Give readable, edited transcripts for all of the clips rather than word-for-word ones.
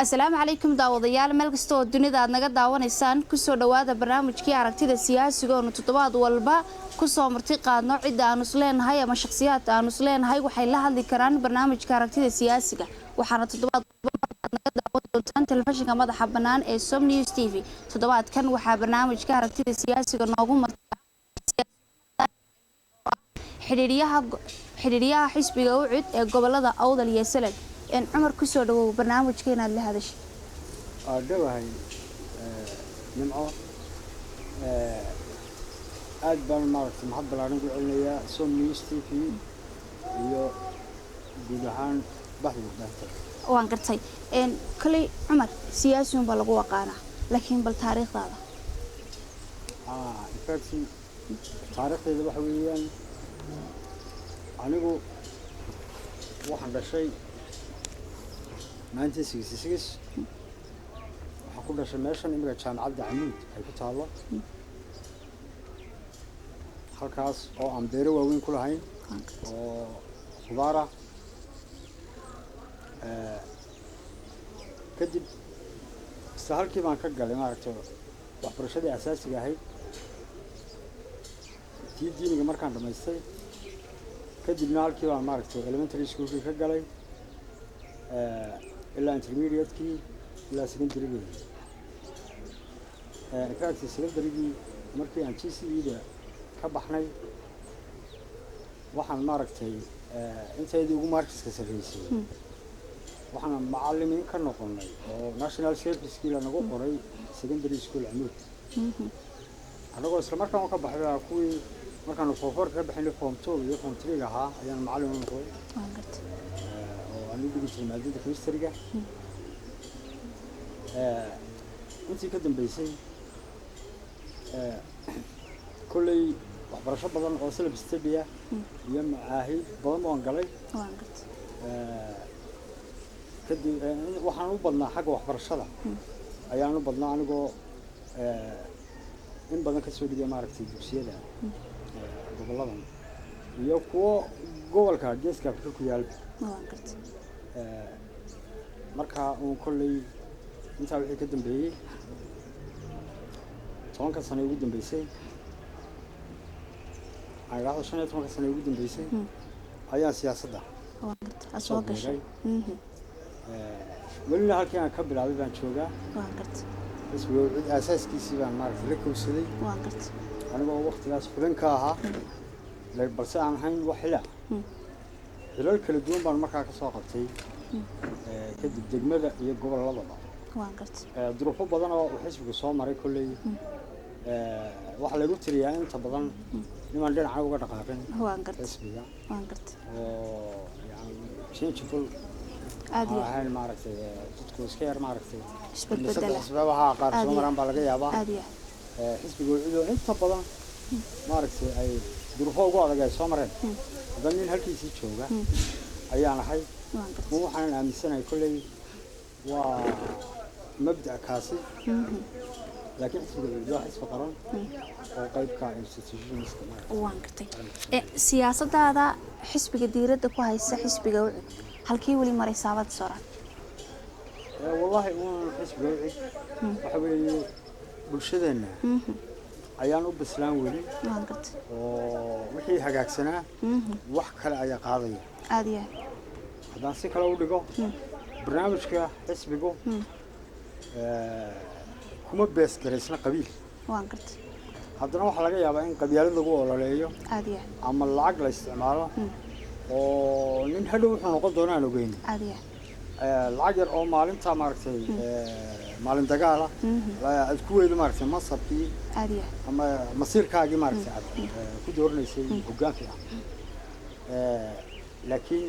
Asalaamu calaykum daawadayaal, meel kasta oo dunida aad naga daawanaysaan, kusoo dhowaada barnaamijkii Aragtida Siyaasiga oonu toddobaad walba kusoo marti qaadno cidda aanu isleenahay ama shakhsiyaadka aanu isleenahay waxay la hadli karaan barnaamijka Aragtida Siyaasiga. Waxaana toddobaad walba aad naga daawan doontaan telefishinka madaxa bannaan ee Som News TV. Toddobaadkan waxaa barnaamijka Aragtida Siyaasiga noogu marti xidhiidhyaha xisbiga UCID ee gobolada Awdal iyo Salal. Cumar, kusoo dhawow barnaamijka inaad la hadashay. Waa dhowahay, Nimco. Aad baan maaragtay mahad ballaaran ku celinayaa Som News TV iyo guud ahaan baxda warbaahinta. Waan gartay. Koley Cumar siyaasi unbaa lagu aqaanaa, laakiin bal taariikhdaada. In fact, taariikhdayda waxa weeyaan, anigu waxaan dhashay 1966. Waxaan ku dhashay meeshan imika Jaamacadda Camuud ay ku taallo, halkaas oo aan beero waaweyn ku lahayn oo khudaar ah. Kadib isla halkii baan ka galay maaragtay waxbarashadii asaasiga ahayd, tii diiniga markaan dhamaystay kadibna halkii baan maaragtay elementary schoolkii ka galay ilaa intermediate-kii ilaa secondarygii. In fact, secondarygii markii aan GCE da ka baxnay, waxaan maaragtay intaydii ugu markiska sarreysay waxaan macallimiin ka noqonay oo national servicekii lanagu qoray secondary school Camuud. Annagoo isla markaan ka baxay baa kuwii markaanu form four ka baxaynay, form two iyo form three ahaa, ayaan macallin u noqday Waan gartay. oo aan u dhigi jiray maadada chemistryga. Intii ka dambeysay kolley waxbarasho badan oo self study ah iyo macaahid badan baan galay. Waan gartay. Kadib waxaan u badnaa xagga waxbarashada ayaan u badnaa, anigoo in badan kasoo dhigay maaragtay dugsiyada goboladan iyo kuwo gobolka Geeska Afrika ku yaalba. Waan gartay. Markaa uun kolley intaa wixii ka dambeeyey, 10-ka sano ugu dambeysay, aan idhaahdo 15-ka sano ugu dambeysay, ayaan siyaasadda Waan gartay, aad soo gashay. Welina halkii aan ka bilaabay baan joogaa. Waan gartay. Xisbiga UCID aasaaskiisii baan maaragtay la kowsaday, Waan gartay. anigoo waktigaas xubin ka ahaa, balse aan ahayn wax xila. Xilal kala duwan baan markaa ka soo qabtay kadib degmada iyo gobolladaba. Waan gartay. Duruufo badan oo uu xisbigu soo maray kolley waxaa lagu tiriyaa inta badan nimaan dhinaca uga dhaqaaqin Waan gartay. xisbiga Waan gartay. oo yani changeable Aad iyo aan ahayn maaragtay. Dadku iska yar maaragtay Isbedbedela. Saddex xisbabaha qaar Aad soo iyo maraan baa laga yaabaa. Aad iyo Xisbiga UCID oo inta badan maaragtay ay duruufo ugu adag ay soo mareen, haddana nin halkiisii jooga ayaan ahay. Waan gartay. Ma waxaanan aaminsanahay kolley waa mabda' kaasi, laakiin xisbiga UCID waa xisbi qaran oo qaybka institutionska maaragtay. Waan gartay. Siyaasadaada xisbiga diiradda ku haysa, xisbiga UCID, halkii weli maraysaabad soran? Wallahi uun xisbiga UCID waxa weeye bulshadeenna ayaan u bislaan weli Waan gartay. oo wixii hagaagsanaa wax kale ayaa qaadaya. Aad iyo aad. Haddaan si kale u dhigo, barnaamijka xisbigu kuma base garaysna qabiil. Waan gartay. Haddana waxaa laga yaabaa in qabyaalad lagu ololeeyo Aad iyo aad. ama lacag la isticmaalo oo nin hadhow wuxuu noqon doona aan ogeyn Aad iyo aad. Lacag yar oo maalinta maaragtay maalin dagaala aad ku weydo maaragtay mansabkii Aad iyo aad. ama masiirkaagii maaragtay aad ku dooranaysay hoggaan fiican. Laakiin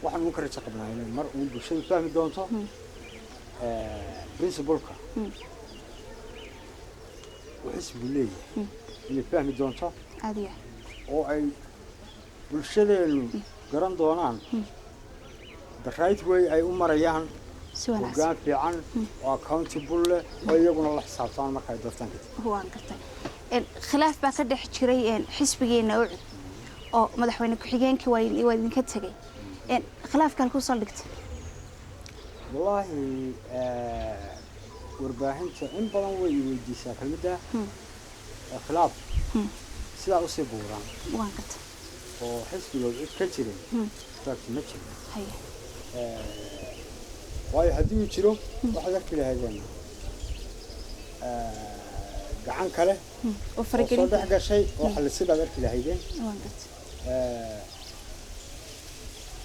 waxaan uun ka rajo qabnaa inay mar uun bulshadu fahmi doonto principleka uu xisbigu leeyahay, inay fahmi doonto Aad iyo aad. oo ay bulshadeenu garan doonaan the right way ay u marayaan Si wanaagsan. hoggaan fiican oo accountable leh oo iyaguna la xisaabtamaan marka ay doortaan kadib. Waan gartay. Khilaaf baa ka dhex jiray xisbigeena UCID oo madaxweyne ku-xigeenkii waa idinka tegay. Khilaafka halkuu saldhigtay? Wallaahi, warbaahinta in badan way i weydiisaa kelmadda khilaaf sidaa usii buuraan Waan garta. oo xisbiga cid ka jirin fact ma jiro. Waayo, haddii uu jiro, waxaad arki lahaydeen gacan kale oo oo soo faragelin dhex gashay oo xallisay baad arki lahaydeen. Waan garta.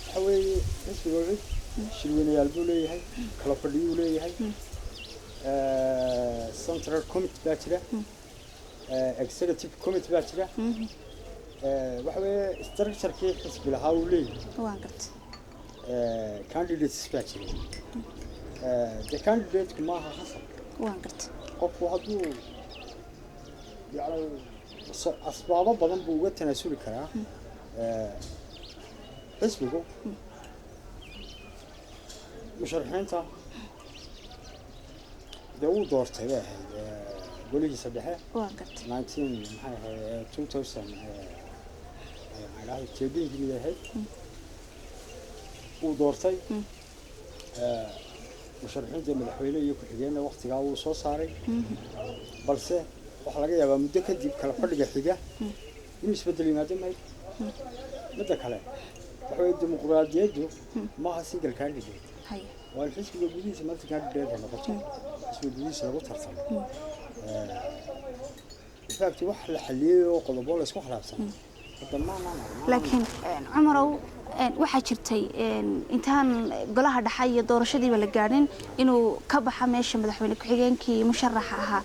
Waxa weeye, xisbiga cid shirweynayaal buu leeyahay, kala fadhiyuu leeyahay, central committee baa jira, executive committee baa jira. Waxa weeye, structure-kii xisbi lahaa uu leeyahay. Waan garta. Candidates baa jira. De candidate-ku maaha khasab. Waan garta. Qofku hadduu yani asbaabo badan buu uga tanaasuli karaa. Xisbigu musharaxiinta dee wuu doortay bay ahayd golihiisa dhexe Waan garta. 19, maxay ahayd, 2000, maxay dhahay, 13-kii mid ahayd wuu doortay. Musharaxiinta madaxweyne iyo ku-xigeenna waqtigaa wuu soo saaray, balse waxaa laga yaabaa muddo kadib kala fadhiga xiga inuu isbeddel yimaado. May midda kale waxa weeye, dimuqraadiyaddu maaha single candidate. Waa in xisbiga gudihiisa multi candidate ay noqoto, xisbiga gudihiisa lagu tartamo. In fact, wax la xaliyey oo qodobo la isku khilaafsan hadda ma Laakiin Cumarow, waxaa jirtay intaan golaha dhexe iyo doorashadiiba la gaadhin inuu ka baxa meesha madaxweyne ku-xigeenkii musharaxa ahaa,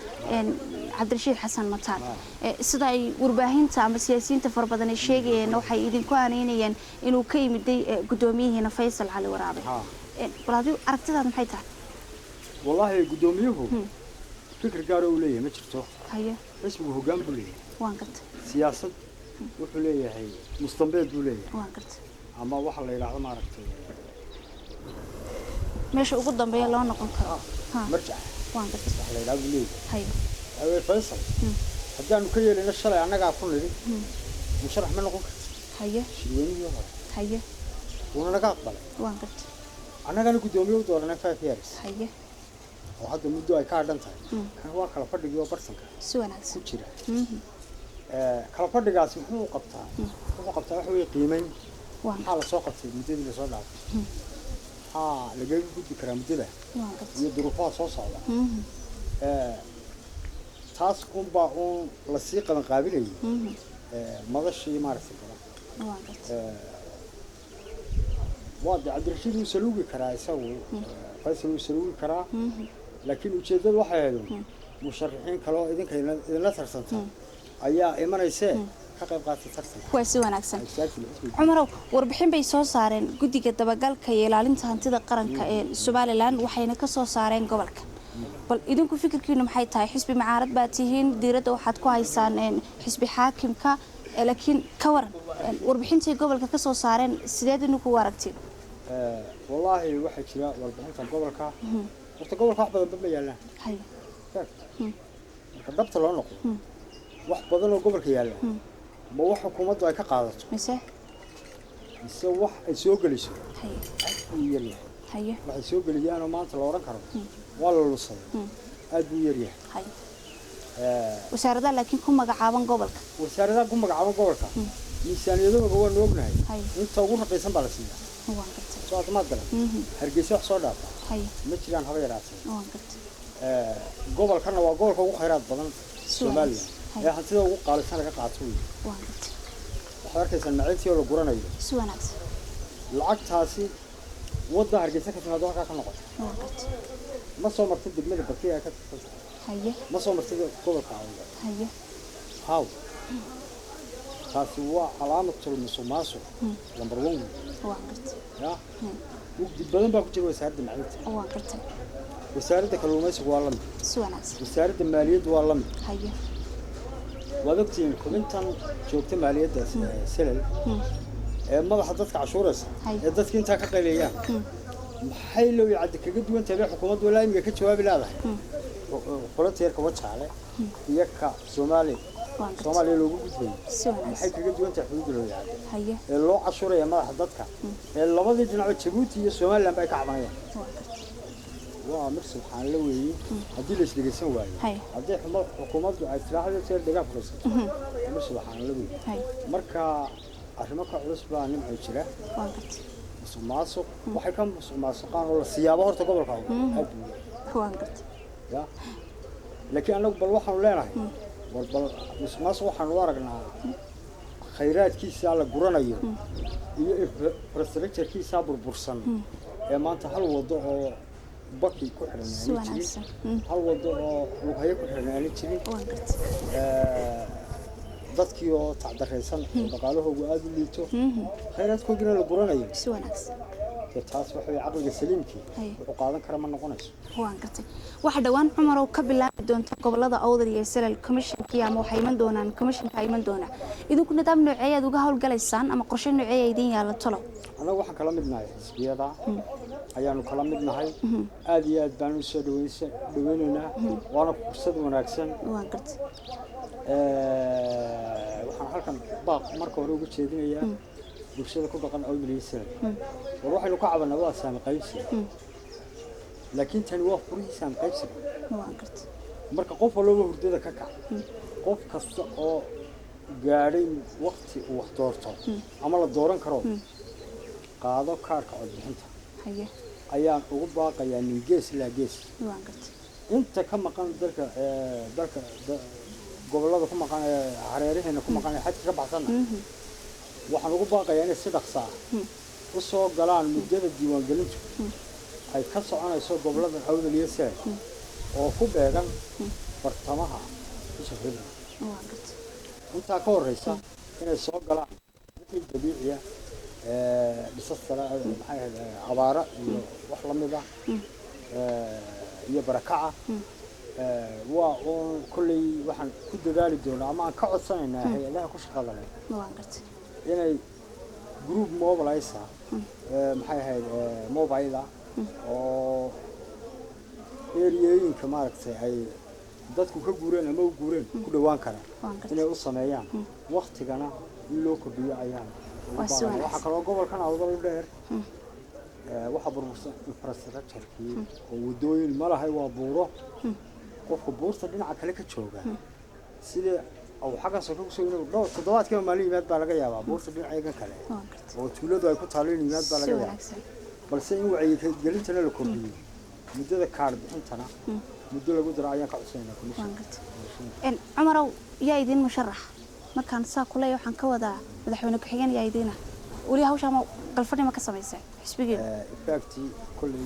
Cabdirashiid Xasan Mataan. Sida ay warbaahinta ama siyaasiyiinta fara badan ay sheegayeen, waxay idinku aaneynayeen inuu ka yimiday guddoomiyihiina Faysal Cali Waraabe. Bal adigu aragtidaad maxay tahay? Wallaahi, guddoomiyuhu fikir gaar oo uu leeyahay ma jirto. Xisbigu hoggaan buu leeyahay. Waan gartay. Siyaasad wuxuu leeyahay, mustambeed buu leeyahay. Waan gartay. Ama waxa la yidhaahdo, maaragtay, Meesha ugu dambeeya loo noqon karo. Ha. Marjac Waan gartay. waxa la yidhahdo buu leeyahay. Waxaa weeye, Faysal haddaanu ka yeelayno shalay annagaa ku nidhi musharax ma noqon karti shirweynihii hore, wuuna naga aqbalay. Waan gartay. Annagana guddoomiye u dooranay 5 years oo hadda muddo ay ka hadhan tahay. Kan waa kala fadhigii oo bartanka Si wanaagsan. ku jira. Kala fadhigaasi muxuu qabtaa? Wuxuu qabtaa waxa weeye qiimeyn. Maxaa la soo qabtay muddadii lasoo dhaafay? Maxaa lagaga gudbi karaa muddada Waan gartay. iyo duruufaha soo socda? Taas unbaa uun lasii qaban qaabilayay madashii, maaragtay, gala. Waan gartay. Waa de Cabdirashiid wuu saluugi karaa isagu, Faysal wuu saluugi karaa, laakiin ujeeddadu waxay ahayd uun musharaxiin kale oo idinka idinla tarsanta ayaa imanaysee ka qayb qaatay tartanka. Waa si wanaagsan. Exactly, xisbiga. Cumarow, warbixin bay soo saareen guddiga dabagalka iyo ilaalinta hantida qaranka ee Somaliland, waxayna ka soo saareen gobolka. Bal idinku fikirkiinu maxay tahay? Xisbi mucaarad baa tihiin, diiradda waxaad ku haysaan xisbi xaakimka, laakiin ka waran warbixintay gobolka ka soo saareen? Sideed idinku u aragtiin? Wallaahi, waxaa jira warbixinta gobolka. Horta gobolka wax badanba ma yaallaan. Fact. Marka dhabta loo noqdo, wax badan oo gobolka yaalla ma wax xukuumaddu ay ka qaadato Mise? mise wax ay soo geliso aad buu u yaryahay. Waxay soo geliyaanoo maanta la odhan karo waa la lusaday, aad buu u yaryahay. Wasaaradaha laakiin ku magacaaban gobolka? Wasaaradaha ku magacaaban gobolka miisaaniyadooda waanu ognahay. Inta ugu raqiisan baa la siiyaa. Waan gartay. Soo admaad galan, Hargeysa wax soo dhaafa ma jiraan haba yaraatee. Waan gartay. Gobolkana waa gobolka ugu khayraad badan Somaliland ee hantida ugu qaalisan laga qaato wey. Waan gartay. Waxaad arkaysaan maciintii oo la guranayo. Si wanaagsan. Lacagtaasi wadda Hargeysa ka timaado halkaa ka noqota, Waan gartay. ma soo martay degmada Bakiya ay ka tirsan, ma soo martay gobolka Awdal. Haw, taasi waa calaamatul musuqmaasuq number one wey. Waan gartay. Ya mugdi badan baa ku jira wasaaradda macdinta. Waan gartay. Wasaaradda kalluumaysigu waa la mid. Si wanaagsan. Wasaaradda maaliyaddu waa la mid. Waad ogtihiin xubintan joogta maaliyadda Selel ee madaxa dadka cashuuraysa ee dadka intaa ka qayleeyaan, maxay low caddi kaga duwan tahay bay xukuumaddu walaa imiga ka jawaabi leedahay xulanta yarka Wajaale iyo ka Soomaaliya Waan gartay. Soomaaliya loogu gudbayay? Si wanaagsan. Maxay kaga duwan tahay xuduudda loo yacdo ee loo cashuuraya madaxa dadka ee labadii dhinacba Jabuuti iyo Somaliland ba ay ka cabanayaan? Waan gartay. Waa mid subxaan la weeye haddii la isdhegeysan waayo, haddii xukuumaddu ay tiraahdo jeer dhagaa furaysato, mid subxaan la weeye. Marka arrimo ka culus baa nimco jira. Waan gartay. Musuq maasuq waxay ka musuq maasuqaan oo la siyaabo horta gobolka aad buu Waan gartay. Ya, laakiin annagu bal waxaanu leenahay, war bal musuq maasuq waxaanu u aragnaa khayraadkiisa la guranayo iyo infrastructure-kiisa burbursan ee maanta hal wado oo baki ku xidhan Si aanay jirin, wanaagsan. hal wado oo lughayo ku xidhan aanay jirin. Waan gartay. Dadkii oo tacdaraysan oo dhaqaalahoogu aada u liito, khayraadkoogina la guranayo. Si wanaagsan. Dee taas waxa weeye caqliga saliimkii wuxuu qaadan kara ma noqonayso. Waan gartay. Waxa dhowaan, Cumarow, ka bilaabi doonta gobolada Awdal iyo Salal commissionkii ama waxay iman doonaan commissionka iman doonaa. Idinku nidaam noocee aad uga howlgalaysaan ama qorshe noocee idin yaala tolo? Annagu waxaan kala mid nahay xisbiyada ayaanu kala mid nahay. Aada iyo aad baanu usoo dhaweynaynaa, waana fursad wanaagsan. Waan gartay. Waxaan halkan baaq marka hore uga jeedinayaa bulshada ku dhaqan Awdal iyo Salal: war waxaynu ka cabanaa waa saami qaybsiga, laakiin tani waa furihii saami qaybsiga. Waan gartay. Marka qof walbaba hurdada ka kac, qof kasta oo gaadhay waqti uu wax doorto ama la dooran karo, qaado kaarka codbixinta ayaan ugu baaqayaa min gees ilaa gees. Waan gartay. Inta ka maqan dalka dalka gobollada ku maqan ee hareeraheena ku maqan ee xadka ka baxsanna, waxaan ugu baaqayaa inay si dhaqsa ah u soo galaan muddada diiwaangelintu ay ka soconayso gobollada Awdal iyo Salal oo ku beegan bartamaha bisha February. Waan gartay. Intaa ka horeysa inay soo galaan wixii dabiiciya, dhisastara, maxay ahayd, abaara iyo wax la mid ah iyo barakaca, waa uun kolley waxaan ku dadaali doonaa ama aan ka codsanaynaa hay-adaha ku shaqada leh Waan gartay. inay group mobilizer, maxay ahayd, mobile ah oo eriyooyinka maaragtay ay dadku ka guureen ama u guureen ku dhawaan karaan Waan gartay. inay u sameeyaan, waktigana in loo kordhiyo ayaan ugu Waa si baaqaynaa. wanaagsan. Waxaa kaloo gobolkan Awdal u dheer, waxaa burbursan infrastructure-kii oo wadooyin ma lahay, waa buuro. Qofka buurta dhinaca kale ka jooga sidii uu xaggan soo kusoo inuu dhowr toddobaadkiiba maalin yimaad baa laga yaabaa buurta dhinaceegan kale Waan gartay. oo tuuladu ay ku taalo in yimaad baa Si laga yaabaa. wanaagsan. Balse in wacyigelintana la kordhiyo, muddada kaar bixintana muddo lagu daro ayaan ka codsanaynaa commission. Waan gartay. Cumarow, yaa idin musharax? Markaan saa kuleeya waxaan ka wadaa madaxweyne ku-xigeen yaa idiina? Weli hawshaa ma galfadhi ma ka samayseen xisbigeenu? In fact, kolley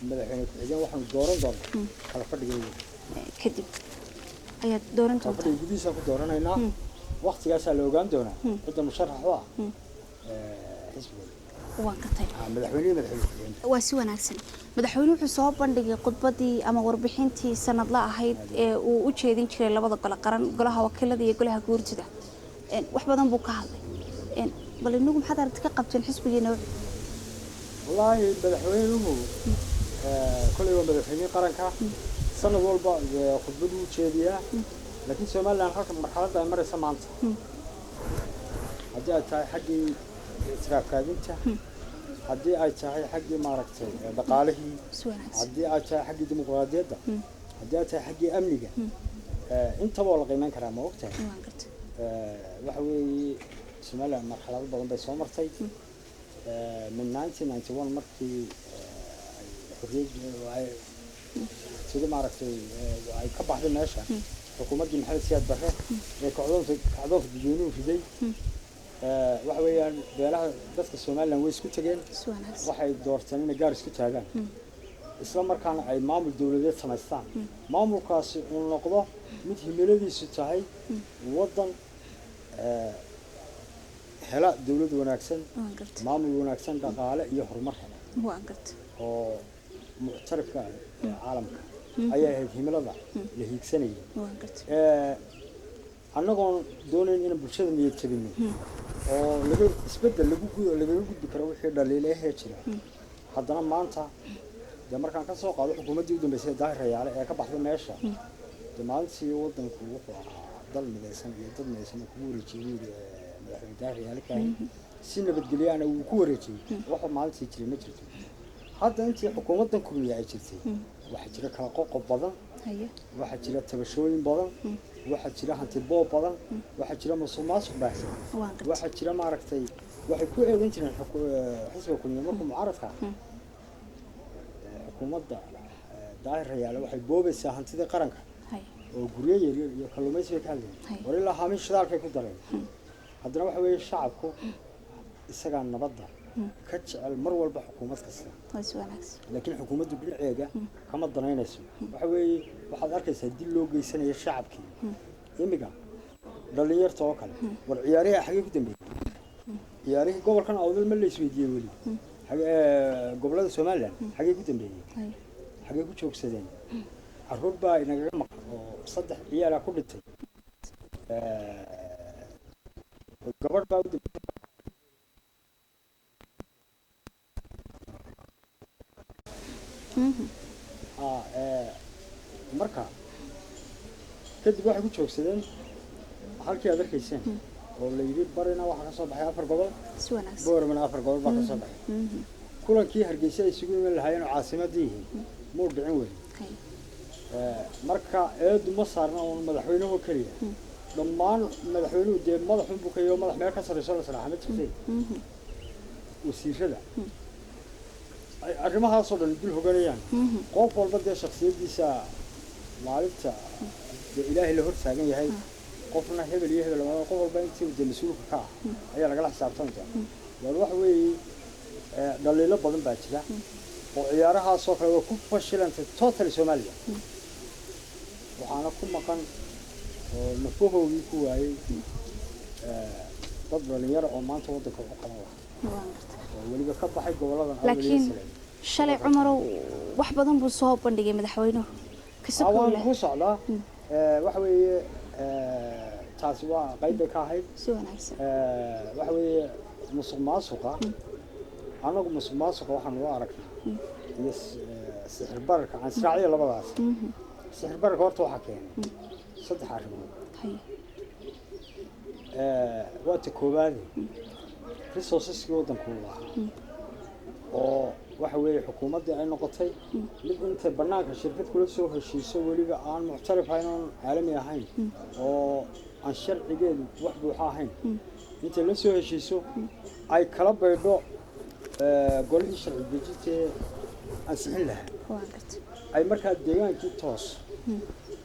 madaxweyne ku-xigeen waxaanu dooran doonaa kala fadhigayga. Kadib ayaad dooran Kala doontaa? fadhiga gudihiisaan ku dooranaynaa. Waktigaasaa la ogaan doonaa cidda musharax u ah xisbiga. Waan gartay. Madaxweyne iyo madaxweyne ku-xigeen. Waa si wanaagsan. Madaxweyne wuxuu soo bandhigay khudbadii ama warbixintii sanadla ahayd ee uu u jeedin jiray labada gole qaran, golaha wakiilada iyo golaha guurtida. Wax badan buu ka hadlay. Bal inagu maxaad aragti ka qabteen xisbigeena? Wallaahi madaxweynuhu kolley waa madaxweynihii qaranka, sanad walba khudbad uu jeediyaa, laakiin Somaliland halka marxaladda ay maraysa maanta, haddii ay tahay xaggii ictiraaf raadinta, haddii ay tahay xaggii maaragtay dhaqaalihii, Si wanaagsan. haddii ay tahay xaggii dimuqraadiyadda, haddii ay tahay xaggii amniga, intaba waa la qiimeyn karaa, ma ogtahay? Waan gartay. Waxa weeye Somaliland marxalado badan bay soo martay min 1991 markii ay xorriyad ay sida maaragtay ay ka baxday meesha xukuumaddii Maxamed Siyaad Barre ee kacdoonka dadweynuhu riday. Waxa weeyaan beelaha dadka Somaliland way isku tegeen. Si wanaagsan. Waxay doorteen inay gaar isku taagaan, isla markaana ay maamul dowladeed samaystaan, maamulkaasi uu noqdo mid himiladiisu tahay waddan hela dowlad wanaagsan, Waan gartay. maamul wanaagsan, dhaqaale iyo horumar hela Waan gartay. oo muctarifka ah ee caalamka ayay ahayd himilada la hiigsanayay. Waan gartay. Annagoon doonayn inaan bulshada niyad jabino oo laga isbeddel lagaga gudbi karo wixii dhaliilahee jira, haddana maanta dee markaan ka soo qaado xukuumaddii u dambeysay ee Daahir Rayaale ee ka baxday meesha, dee maalintii waddanku wuxuu ahaa dal midaysan iyo dad midaysan oo kugu wareejiyey buu yidhi madaxweyne Daahir Rayaale Kaahin, si nabadgelyaana wuu ku wareejiyey. Waxa maalintii jiray ma jirto. Hadda intii xukuumaddan Kulmiye ay jirtay, waxaa jira kala qoqob badan, waxaa jira tabashooyin badan, waxaa jira hantiboob badan, waxaa jira musuq maasuq baahsan, waxaa jira maaragtay waxay ku eedan jireen xisbiga Kulmiye markuu mucaaradka xukuumadda Daahir Rayaale waxay boobaysaa hantidii qaranka oo guryo yaryar iyo kalluumaysi bay ka hadlayeen, war ilaa haamin shidaalkay ku dareen. Haddana waxa weeye shacabku isagaa nabadda ka jecel mar walba xukuumad kasta, laakiin xukuumaddu dhinaceega kama danaynayso. Waxa weeye waxaad arkaysaa dil loo geysanaya shacabkii, imiga dhallinyarta oo kale. War ciyaarihii xagee ku dambeeyey? Ciyaarihii gobolkan Awdal ma la isweydiiyey weli? Gobollada Somaliland xagee ku dambeeyey? Xagee ku joogsadeen? Carruur baa inagaga maqan oo 3 ciyaalaa ku dhintay, gabadh baa u dambeysay. Marka kadib waxay ku joogsadeen halkii aad arkayseen oo la yidhi barina waxaa ka soo baxay 4 gobol, Boormana 4 gobol baa ka soo baxay. Kulankii Hargeysa ay isugu iman lahaayeen oo caasimadii yihiin muu dhicin weli. Marka eedu ma saarna uun madaxweynuhu keliya, dhammaan madaxweynuhu dee madaxunbuu ka yaho, madax meel ka sarreyso la salaaxa ma jirtay. Wasiirada arrimahaasoo dhan dul hoganayaan, qof walba dee shaksiyaddiisa maalinta dee Ilaahay la hor taagan yahay, qofna hebel iyo hebel, qof walba intii dee mas-uulka ka ah ayaa lagala xisaabtami doona. War waxa weeye dhaliilo badan baa jira oo ciyaarahaasoo kale waa ku fashilantay totally Somaliland, waxaana ku maqan oo nafahoogii ku waayey dad dhalinyaro oo maanta waddanka u qaban lahaa oo weliba ka baxay goboladan. Laakiin shalay Cumarow wax badan buu soo bandhigay madaxweynuhu. Waan ku socdaa. Waxa weeye taasi waa qayb bay ka ahayd. Si wanaagsan. Waxa weeye musuq maasuqa, annagu musuq maasuqa waxaan u aragnaa iyo sixir bararka aan israaciyo labadaas. Sixir bararka horta waxaa keenay 3 arrimood. Waa ta koowaade, resourceskii waddanku lahaa oo waxa weeye xukuumaddii ay noqotay mid intay bannaanka shirkad kula soo heshiiso, weliba aan muctarif ahayn oon caalami ahayn oo aan sharcigeedu wax buuxa ahayn, intay la soo heshiiso ay kala baydho golihii sharci dejintee ansixin lahaa, ay markaa deegaankii toos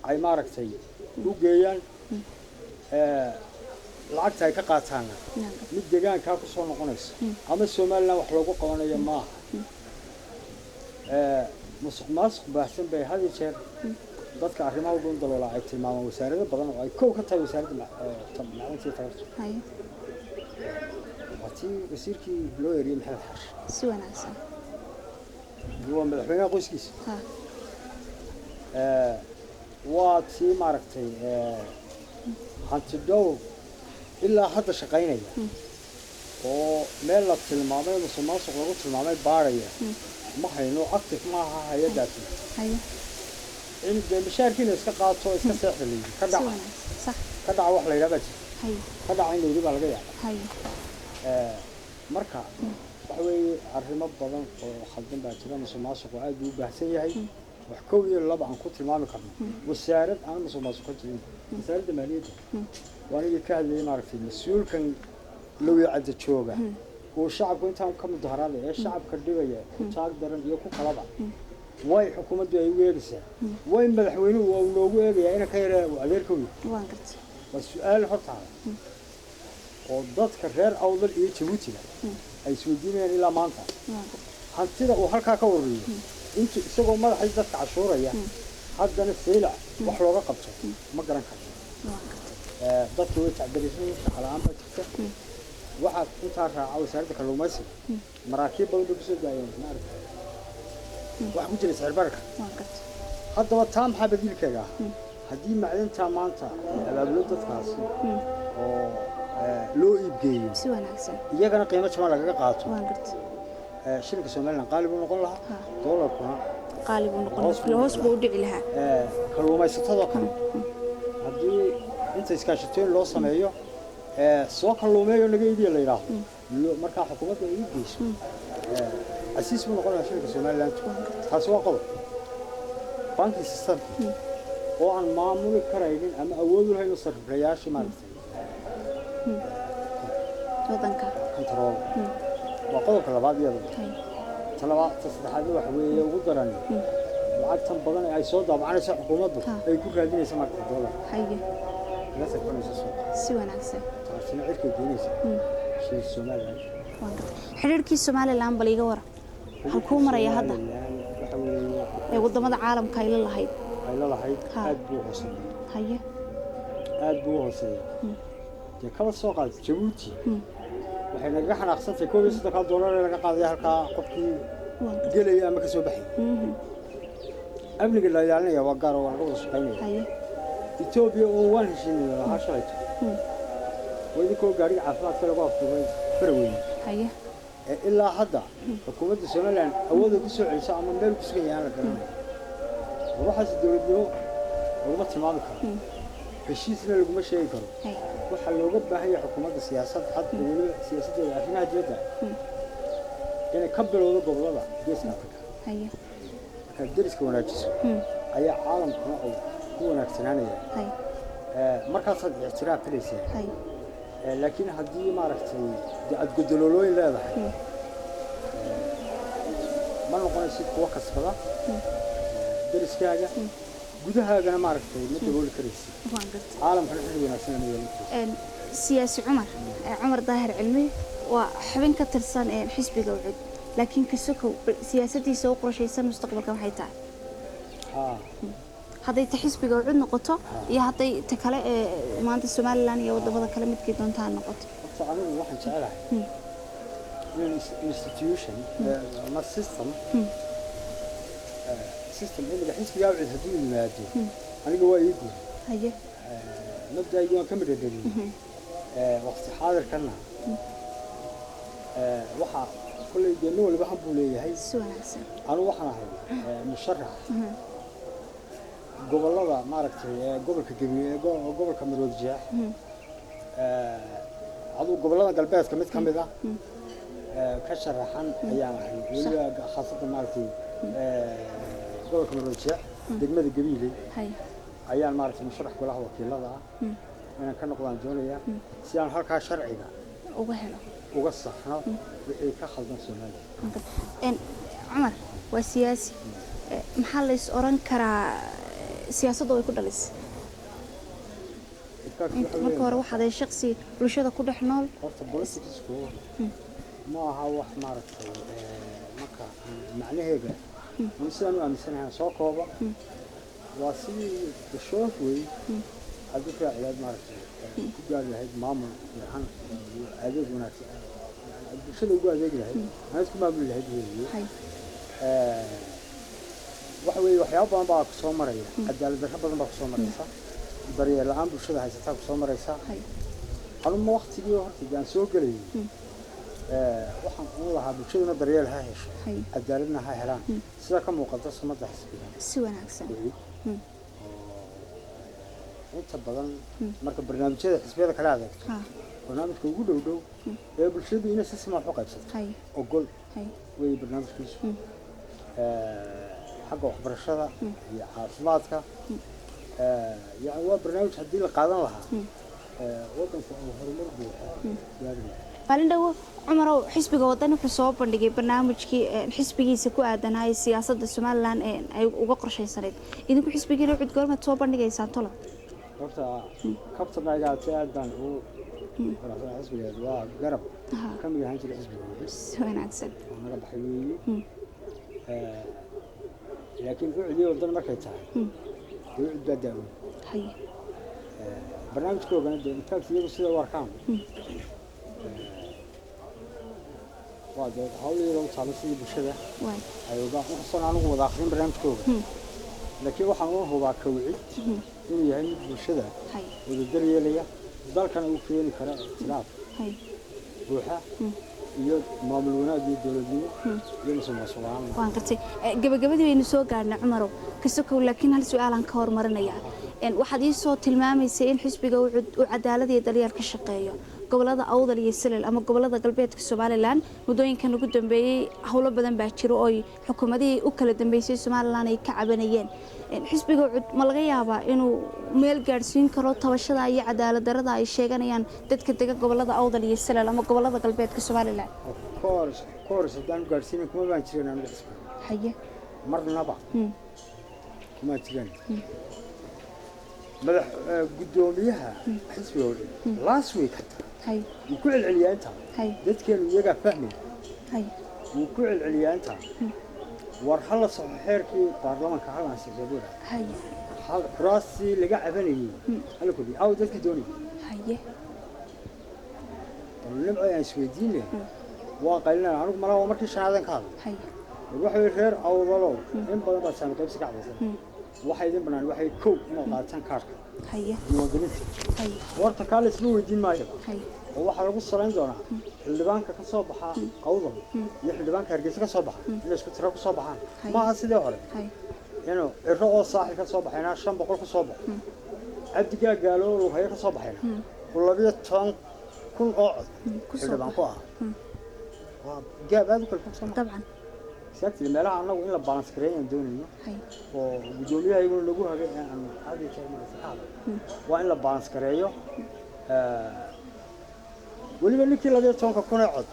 ay maaragtay u geeyaan, lacagta ay ka qaataana mid deegaankaa ku soo noqonaysa ama Somaliland wax loogu qabanayo maaha. Musuq maasuq baahsan bay had iyo jeer dadka arrimaha u daloola ay tilmaamaan wasaarado badan oo ay kow ka tahay wasaaradda macdanta iyo tamarta. Waa tii wasiirkii loo eriyey Maxamed Xaashi. Si wanaagsan. Waa madaxweynaha qoyskiisa. Waa tii maaragtay hanti dhowr ilaa hadda shaqaynaya oo meel la tilmaamay musuq maasuq lagu tilmaamay baaraya ma hayno, active maaha hay-addaasi. In dee mishaarkiina iska qaato iska seexda la yidhi, ka dhaca ka dhaca wax la yidhaha baa jirta, ka dhaca in la yidhi baa laga yaaba. Marka waxa weeye arrimo badan oo khaldan baa jira. Musuq maasuqu aad buu u baahsan yahay, wax 1 iyo 2 aan ku tilmaami karno. Wasaarad aan musuq maasuq ka jirin wasaaradda maaliyadda, waa anigii ka hadlayay maaragtay mas-uulkan lowyacadda jooga uu shacabku intaan ka mudaharaaday ee shacabka dhibaya ku taag daran iyo ku kalaba, way xukuumaddu ay ugu eegaysaa, way madaxweynuhu waa uu noogu eegayaa ina ka yaree adeerka wey. Waa su-aal hortaada oo dadka reer Awdal iyo Jabuutiga ay isweydiinayaan ilaa maanta. Hantida uu halkaa ka ururiyo intuu isagoo madaxii dadka cashuuraya haddana Saylac wax looga qabto ma garan karno. Dadka way tacdaraysan, shaqa la-aan baa jirta. Waxaa intaa raaca wasaaradda kalluumaysiga, maraakiib badan bay kusoo daayeen maaragta, waxaa ku jira sicir bararka. Haddaba taa maxaa badiilkeega ah? Haddii macdintaa maanta la abaabulo dadkaasi oo loo iibgeeyo, iyagana qiimo jaban lagaga qaato, shilinka Somaliland qaali buu noqon lahaa, doolarkuna qaali buu noqon lahaa, hoos buu u dhici lahaa. Kalluumaysatadoo kale haddii inta iskaashatooyin loo sameeyo soo kalluumeeyo naga iibiya la yidhaahdo, markaa xukuumadda ay iibgeyso, Casiis buu noqonayaa shilinka Somaliland. Taasi waa qodob. Banking systemka oo aan maamuli karaynin ama awood u lahayn oo sariflayaasha, maaragtay, wadanka control, waa qodobka labaad iyaduna. Ta labaad, ta saddexaadna waxa weeye ugu daran lacagtan badan ee ay soo daabacanayso xukuumaddu, ay ku raadinaysa marka dollar la sarfanaysa suuqa. Si wanaagsan. Taasina cirkay geynaysa shilin Somaliland. Waan gartay. Xidhiidhkii Somaliland bal iiga waran, halkuu maraya hadda? Somaliland waxa weeye Ee wadamada caalamka ay la lahayd. Ay la lahayd aad buu u hooseeya. Aad buu u hooseeya. Dee kaba soo qaad Jabuuti, waxay nagaga xanaaqsantay 31-ka doolar ee laga qaadaya halkaa qofkii Waan gartay. gelaya ama ka soo baxaya. Amniga la ilaalinaya waa gaar oo waa laga wada shaqaynaya. Etoobiya oo waan heshiinay lahaa shalayto, waa idinkoo gaariga caafimaadka lagu afduubay Faraweyne. Ee ilaa hadda xukuumadda Somaliland awooda ku soo celiso ama meel ku sugan yahay aan la garanayo. War waxaas dowladnimo laguma tilmaami karo, heshiisna laguma sheegi karo. Waxaa looga baahan yahay xukuumadda siyaasad cad oo weliba siyaasaddeeda arrimaha dibadda inay ka bilowdo gobollada Geeska Afrika. Markaad deriska wanaajiso ayaa caalamkuna uu ku wanaagsanaanaya. Markaasaad ictiraaf helaysaa. Laakiin haddii, maaragtay, dee aad godoloolooyin leedahay, ma noqonaysid kuwa kasbada deriskaaga, gudahaagana, maaragtay, ma dabooli karaysid. Waan gartay. Caalamkana xilli wanaagsan ma yeelan karaysid. Siyaasi Cumar, Cumar Daahir Cilmi, waa xubin ka tirsan xisbiga UCID, laakiin kasokow bal siyaasadiisa u qorshaysan mustaqbalka waxay tahay? Hadday ta xisbiga UCID noqoto iyo hadday ta kale ee maanta Somaliland iyo wadamada kale midkii doonta ha noqoto. Horta anigu waxaan jecelahay in institution ama system, system imiga xisbiga UCID hadduu yimaado, aniga waa ii guur. Mabda'aygii waan ka midho dhaliyey. Waqti xaadirkanna waxaa kolley dee nin waliba han buu leeyahay. Si wanaagsan. Anigu waxaan ahay musharax gobollada, maaragtay, gobolka Gabi, gobolka Maroodi Jeex, aduu gobollada galbeedka mid ka mid ah ka sharaxan ayaan ahay, weliba khaasatan, maaragtay, gobolka Maroodi Jeex, degmada Gabiiley ayaan, maaragtay, musharax golaha wakiilada ah inaan ka noqdaan doonaya si aan halkaa sharciga uga helo, uga saxno wixii ka khaldan Soomaaliya. Cumar waa siyaasi. Maxaa la is oran karaa siyaasadda way ku dhalisay? Marka hore waxaad ahay shaqsi bulshada ku dhex nool. Horta politicsku ma aha wax, maaragtay, marka macnaheega anu sidaan u aaminsanahay soo kooba, waa sidii the short way aad u raaci lahayd, maaragtay, ku gaari lahayd maamul fiican iyo adeeg wanaagsan, yani aad bulshada ugu adeegi lahayd anaad ku maamuli lahayd weeye. Waxa weeye waxyaabo badan baa kusoo maraya, cadaalad darro badan baa kusoo maraysa, daryeel la'aan bulshada haysataa kusoo maraysa. Anuma waqtigii horta dee aan soo gelayay, waxaan un lahaa bulshaduna daryeel ha hesho, cadaaladna ha helaan, sida ka muuqata sumadda xisbiga Si wanaagsan. UCID. Oo inta badan marka barnaamijyada xisbiyada kala adeegto, barnaamijka ugu dhow dhow ee bulshadu inay si siman wax u qaybsato ogol wey barnaamijkiisu. Xagga waxbarashada iyo caafimaadka, yani waa barnaamij haddii la qaadan lahaa, waddanku uu horumar buuxa gaari lahaa. Maalin dhowo, Cumarow, xisbiga Wadani wuxuu soo bandhigay barnaamijkii xisbigiisa ku aadanayay siyaasadda Somaliland ee ay uga qorshaysanayd. Idinku xisbigiina UCID goormaad soo bandhigaysaan tolo? Horta kabtanagaate aad baan ugu faraxsan. Xisbigeed waa garab ka mid ahaan jiray xisbiga UCID Si wanaagsan. oo naga baxay weeye. Laakiin UCID iyo Waddan markay tahay, dee UCID baa daaweyn barnaamijkoogana. Dee infact iyagu sida u arkaan waa dee hawl iyada u taalo sidii bulshada ay uga inkastoo anigu wada akhrin barnaamijkooga, laakiin waxaan u hubaa ka UCID inuu yahay mid bulshada wada daryeelaya, dalkana uu keeni kara ictiraaf buuxa iyo maamul wanaag iyo dowladnimo iyo musuqmaasuq la'aan. Waan gartay. Gabagabadii baynu soo gaadhnay, Cumarow kasokow, laakiin hal su-aalaan ka hormarinayaa. Waxaad ii soo tilmaamaysay in xisbiga uu cadaalad iyo daryeel ka shaqeeyo. Gobolada Awdal iyo Salal ama gobolada galbeedka Somaliland muddooyinkan ugu dambeeyey howlo badan baa jiro oo ay xukuumadihii u kala dambeysay Somaliland ay ka cabanayeen. Xisbiga UCID ma laga yaabaa inuu meel gaadhsiin karo tabashada iyo cadaalad darrada ay sheeganayaan dadka dega gobolada Awdal iyo Salal ama gobolada galbeedka Somaliland? Of course, of course. Haddaan u gaadhsiinin, kuma baan jirin anigu xisbiga. Marnaba kuma jiraan. Madax guddoomiyaha xisbiga UCID last week hataa wuu ku celceliyaa intaa. Dadkeenu iyagaa fahmay. Wuu ku celceliyaa intaa: war hala saxo xeerkii baarlamaanka, hala ansixiyo, buu dhahay. Hal kuraastii laga cabanayey hala kordhiyo. Aw dadkii doonayay? Bal Nimco, aan isweydiinay, waa qaylinaya. Anigu malaha waa markii shanaadan ka hadlay. War waxa weeye, reer Awdalow, in badan baad saami qaybsi ka cabaysan. Waxa idin banaan waxay kow inaad qaadataan kaarka diiwaangelinta. Warta kaa la isma weydiin maayo oo waxaa lagu salayn doonaa xildhibaanka ka soo baxa Awdal iyo xildhibaanka Hargeysa ka soo baxa inay isku tiro ku soo baxaan. Maaha sidii hore inuu Ciro oo Saaxil ka soo baxayna 500 ku soo baxo, Cabdigaa Gaalo oo Lughayo ka soo baxayna uu 12,000 oo cod ku soo xildhibaan ku ah. Waa gaab aad u kala fog, soo ma? Dabcan. Exactly. Meelaha annagu in la balance gareeyo aan doonayno oo guddoomiyaha iyaguna lagu hagay ee aanu had iyo jeer maraysa ka hadlo waa in la balance gareeyo. Weliba ninkii 12,000 ee cod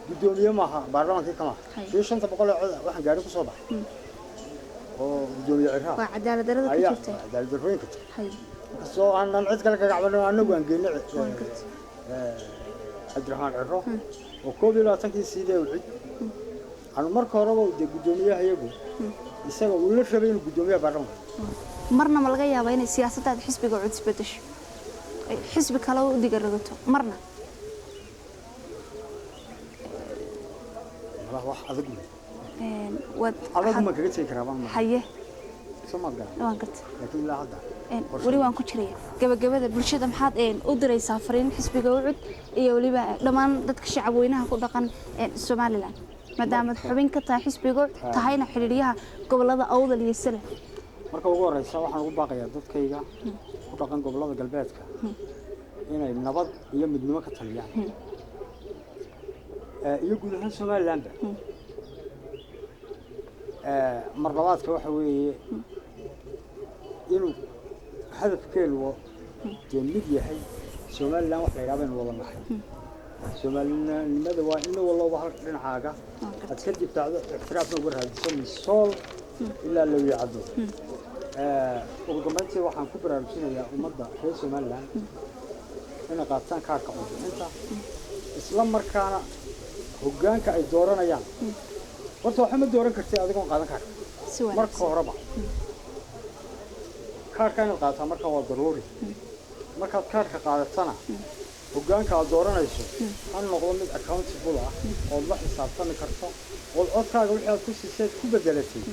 guddoomiye maaha baarlamaankii kama kii 500 ee cod waxaan gaari kusoo baxay oo guddoomiye Ciraa Waa cadaalad darrada ku ayaa jirta. Cadaalad darrooyinka jirta. Inkastoo aanan cid kale kaga cabanin, annagu aan geynay Waan gartay. Cabdiraxmaan Ciro oo 21-kii siidee UCID anu marka horeba dee guddoomiyaha iyagu isaga uu la rabay inuu guddoomiyaha baarlamaanka. Marna ma laga yaabaa inay siyaasaddaada xisbiga UCID isbedesho, ay xisbi kale u diga rogato marna? Malaha wax adag wey. Waad Adag ma kaga tegi karaa baan soo maad garan. Waan gartay. Laakiin ilaa hadda qorshe Weli waan ku jiraya gabagabada. Bulshada maxaad u diraysaa fariin, xisbiga UCID iyo weliba dhammaan dadka shacab weynaha ku dhaqan Somaliland, maadaamaad xubin ka tahay xisbiga UCID, tahayna xidhiidhyaha gobolada Awdal iyo Salal? Marka ugu horeysa waxaan ugu baaqayaa dadkayga ku dhaqan gobolada galbeedka inay nabad iyo midnimo ka taliyaan iyo guud ahaan Somalilandba. Mar labaadka waxa weeye inuu hadafkeenu dee mid yahay. Somaliland wax la yidhaha baynu wada nahay. Soomaalinimada waa in walloba halka dhinacaaga aad ka difaacdo, ictiraafna uga raadiso min Sool ilaa Lawya Caddo. Ugu dambeyntii waxaan ku baraarujinayaa ummadda reer Somaliland inay qaataan kaarka codbixinta, isla markaana hoggaanka ay dooranayaan. Horta waxba ma dooran kartid adigoon qaadan kaarka. Si Marka wanaagsan. horeba kaarka inaad qaadataa marka waa daruuri. Markaad kaarka qaadatana, hoggaanka aad dooranayso ha noqdo mid accountable ah ood la xisaabtami karto, ood codkaaga wixii aad ku siiseed ku bedelatay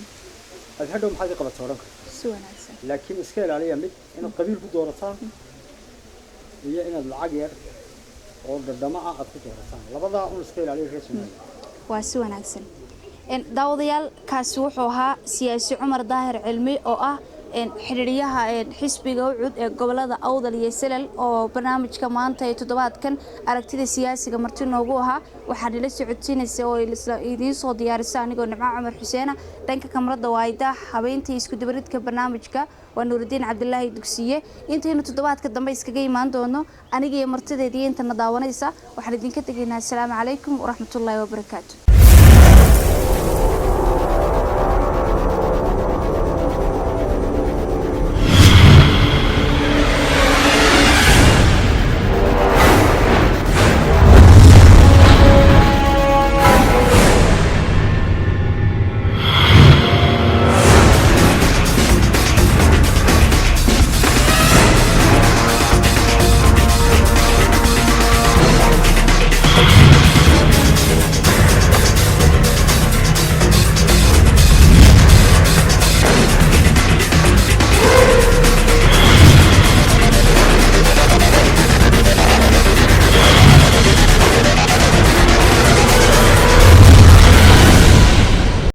aad hadhow maxaad i qabata odhan karto. Si wanaagsan. Laakiin iska ilaaliya mid inaad qabiil ku doorataan iyo inaad lacag yar oo dhadhamo ah aad ku doorataan. Labadaa un iska ilaaliya, reer Soomaaliya. Waa si wanaagsan. Daawadayaal, kaasi wuxuu ahaa siyaasi Cumar Daahir Cilmi oo ah xidhiidhyaha xisbiga UCID ee gobolada Awdal iyo Salal oo barnaamijka maanta ee toddobaadkan aragtida siyaasiga marti noogu ahaa. Waxaa nila socodsiinaysa oo idiin soo diyaarisa anigoo Nimco Cumar Xuseena. Dhanka kamarada waa Ayda, habeyntii isku dubaridka barnaamijka waa Nuurudiin Cabdilaahi Dugsiye. Intaynu toddobaadka dambe iskaga imaan doono, aniga iyo martideedii intana daawanaysa waxaan idinka tegaynaa asalaamu calaykum waraxmatullaahi wabarakaatu.